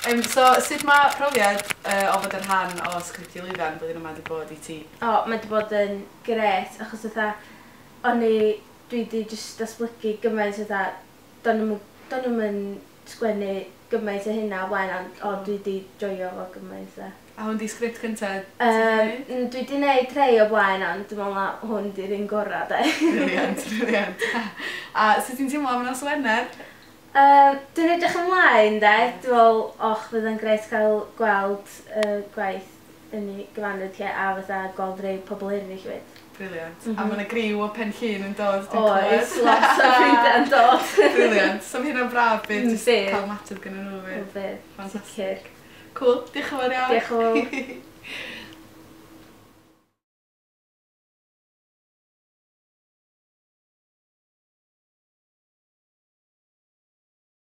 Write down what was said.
So, sut mae profiad o fod yn rhan o Sgriptio Lwyfan blwyddyn yma wedi bod i ti? O, mae wedi bod yn grêt, achos fatha, o'n i, dwi wedi just datblygu gymaint fatha, do'n nhw'm yn sgwennu gymaint o hynna o blaen, ond o, dwi wedi joio fo gymaint. Dda. A hwn di sgript cyntaf? Dwi wedi gwneud rhai o blaen, ond dwi'n meddwl na hwn di'r un gorau, de. Brilliant, brilliant. A sut ti'n teimlo am nos Wener? Dwi'n edrych ymlaen, de. Dwi'n meddwl, och, fydd yn grêt cael gweld gwaith yn ei gyfanrwydd lle a fatha gweld rhai pobl eraill hefyd. Brilliant. A mae yna griw o Pen Llŷn yn dod, dwi'n clywed. Oes, lot o ffrindiau yn dod. Brilliant. So mae hynna'n braf bydd, jyst cael ymateb gyda nhw. Bydd, sicr. Cool, diolch yn fawr iawn. Diolch yn fawr.